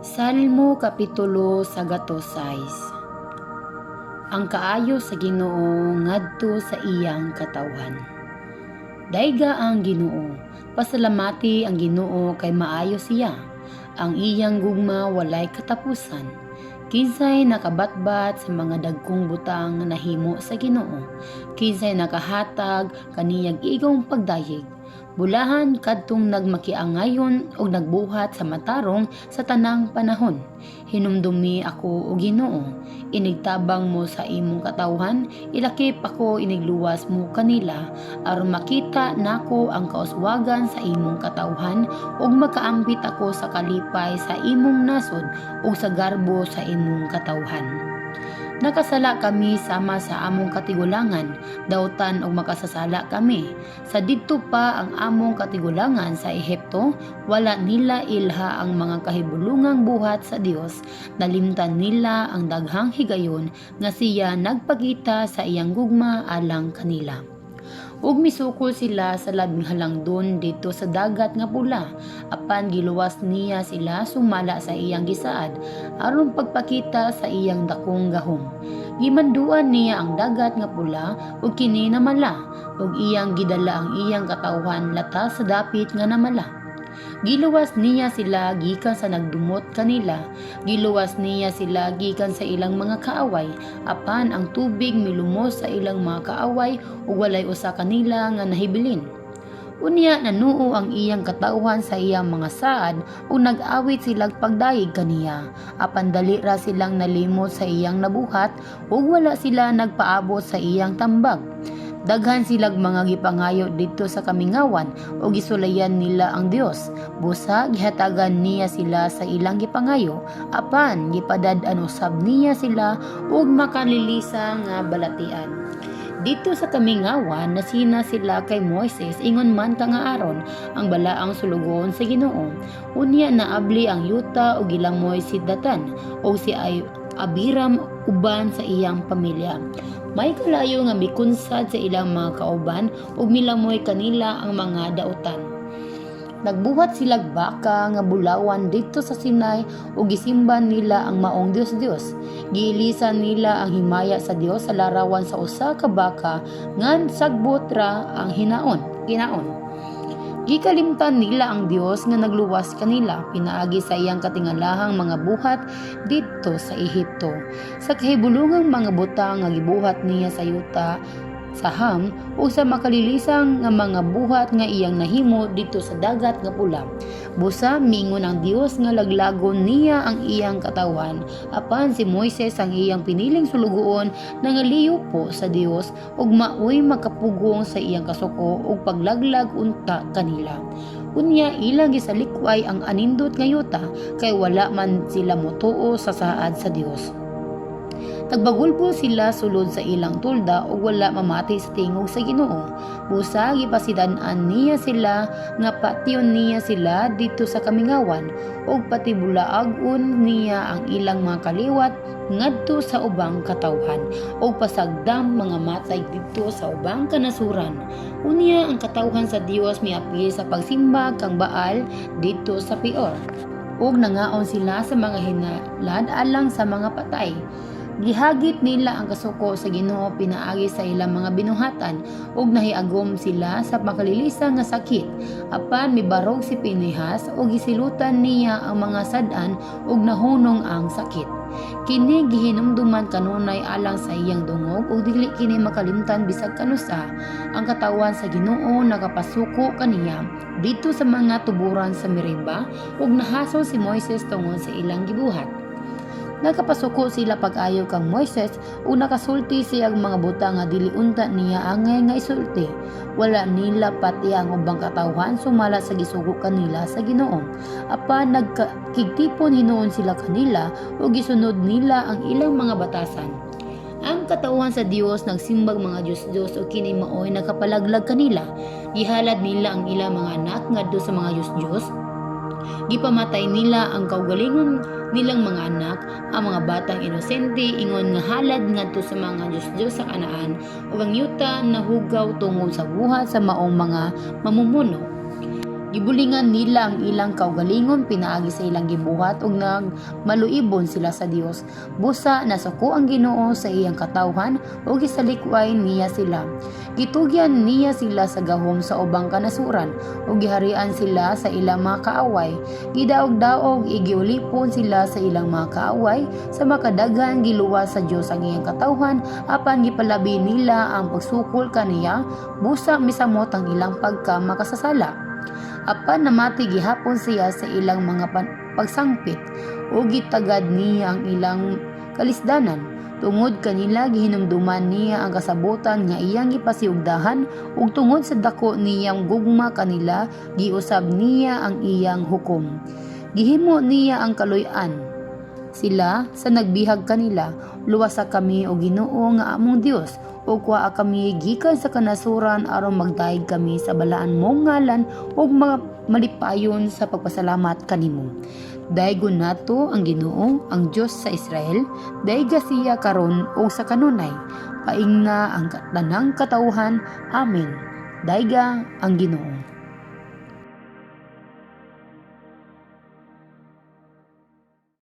Salmo Kapitulo 106. Ang kaayo sa Ginoo ngadto sa iyang katawhan. Dayga ang Ginoo, pasalamati ang Ginoo kay maayo siya. Ang iyang gugma walay katapusan. Kinsay nakabatbat sa mga dagkong butang nga nahimo sa Ginoo? Kinsay nakahatag kaniyag igong pagdayeg? Bulahan kadtong nagmakiangayon og nagbuhat sa matarong sa tanang panahon. Hinumdumi ako, o Ginoo, inigtabang mo sa imong katawhan, ilakip ako inigluwas mo kanila, aron makita nako ang kauswagan sa imong katawhan ug makaambit ako sa kalipay sa imong nasod ug sa garbo sa imong katawhan. Nakasala kami sama sa among katigulangan, dautan og makasasala kami. Sa didto pa ang among katigulangan sa Ehipto, wala nila ilha ang mga kahibulungang buhat sa Dios. Nalimtan nila ang daghang higayon nga siya nagpakita sa iyang gugma alang kanila. Ug misukol sila sa labing halangdon didto sa Dagat nga Pula, apan giluwas niya sila sumala sa iyang gisaad aron pagpakita sa iyang dakong gahom. Gimanduan niya ang Dagat nga Pula ug kini namala, ug iyang gidala ang iyang katawhan latas sa dapit nga namala. Giluwas niya sila gikan sa nagdumot kanila, giluwas niya sila gikan sa ilang mga kaaway, apan ang tubig milumos sa ilang mga kaaway ug walay usa kanila nga nahibilin. Unya nanuo ang iyang katawhan sa iyang mga saad ug nag-awit silag pagdayeg kaniya. Apan dali ra silang nalimot sa iyang nabuhat ug wala sila nagpaabot sa iyang tambag. Daghan silag mga gipangayo didto sa kamingawan ug gisulayan nila ang Dios. Busa gihatagan niya sila sa ilang gipangayo, apan gipadad-an usab niya sila og makalilisa nga balatian. Didto sa kamingawan, nasina sila kay Moises ingon man kang Aaron, ang balaang sulugoon sa Ginoo. Unya naabli ang yuta ug gilangoy si Datan ug si Abiram uban sa iyang pamilya. May kalayo nga mikunsad sa ilang mga kauban ug milamoy kanila ang mga dautan. Nagbuhat silag baka nga bulawan didto sa Sinai ug gisimba nila ang maong Dios-Dios. Giilisan nila ang himaya sa Dios sa larawan sa usa ka baka nga sagbot ra ang hinaon, kinaon. Gikalimtan nila ang Dios nga nagluwas kanila pinaagi sa iyang katingalahang mga buhat didto sa Ehipto. Sa kahibulungang mga butang nga gibuhat niya sa yuta sa Ham ug sa makalilisang nga mga buhat nga iyang nahimo didto sa Dagat nga Pula. Busa miingon ang Dios nga laglagon niya ang iyang katawhan, apan si Moises, ang iyang piniling sulugoon, nangaliyo po sa Dios ug maoy makapugong sa iyang kasuko ug paglaglag unta kanila. Unya ilang gisalikway ang anindot nga yuta kay wala man sila motuo sa saad sa Dios. Nagbagulbol sila sulod sa ilang tulda ug wala mamati sa tingog sa Ginoo. Busa gipasidan-an niya sila nga patyon niya sila didto sa kamingawan ug patibulaag-on niya ang ilang mga kaliwat ngadto sa ubang katawhan ug pasagdang mga matay didto sa ubang kanasuran. Unya ang katawhan sa Dios miapil sa pagsimba kang Baal didto sa Peor ug nangaon sila sa mga hinalad alang sa mga patay. Gihagit nila ang kasuko sa Ginoo pinaagi sa ilang mga binuhatan ug nahiagom sila sa makalilisa nga sakit. Apan mibarog si Pinehas ug gisilutan niya ang mga sad-an ug nahunong ang sakit. Kini gihinumduman kanunay alang sa iyang dungog ug dili kini makalimtan bisag kanusa. Ang katawhan sa Ginoo nakapasuko kaniya didto sa mga tuburan sa Meriba ug nahasol si Moises tungod sa ilang gibuhat. Nakapasuko sila pag-ayo kang Moises ug nakasulti siyang mga butang nga dili unta niya angay nga isulti. Wala nila pati ang ubang katawhan sumala sa gisugo kanila sa Ginoo. Apan nagkigtipon hinuon sila kanila ug gisunod nila ang ilang mga batasan. Ang katawhan sa Dios nagsimbag mga Diyos-Diyos ug kini maoy nakapalaglag kanila. Gihalad nila ang ilang mga anak ngadto sa mga Diyos-Diyos. Gipamatay nila ang kaugalingon nilang mga anak, ang mga batang inosente, ingon nga halad ngadto sa mga Diyos-Diyos sa Kanaan, ug ang yuta nahugaw tungod sa buhat sa maong mga mamumuno. Gibulingan nila ang ilang kaugalingon pinaagi sa ilang gibuhat ug nagmaluibon sila sa Dios. Busa nasuko ang Ginoo sa iyang katawhan ug gisalikway niya sila. Gitugyan niya sila sa gahom sa ubang kanasuran ug giharian sila sa ilang mga kaaway. Gidaog-daog giulipon sila sa ilang mga kaaway. Sa makadaghan, giluwas sa Dios ang iyang katawhan, apan gipalabi nila ang pagsukol kaniya, busa misamot ang ilang pagka makasasala. Apan namati gihapon siya sa ilang mga pagsangpit ug gitagad niya ang ilang kalisdanan. Tungod kanila, gihinumduman niya ang kasabotan nga iyang gipasiugdahan, ug tungod sa dako niyang gugma kanila, giusab niya ang iyang hukom. Gihimo niya ang kaluy-an sila sa nagbihag kanila. Luwasa kami, o Ginoo nga among Dios, ug kuhaa kami gikan sa kanasuran, aron magdayeg kami sa balaan mong ngalan ug mga malipayon sa pagpasalamat kanimo. Daygon nato ang Ginoo, ang Dios sa Israel. Dayga siya karon ug sa kanunay. Paingna ang tanang katawhan, "Amen. Dayga ang Ginoo."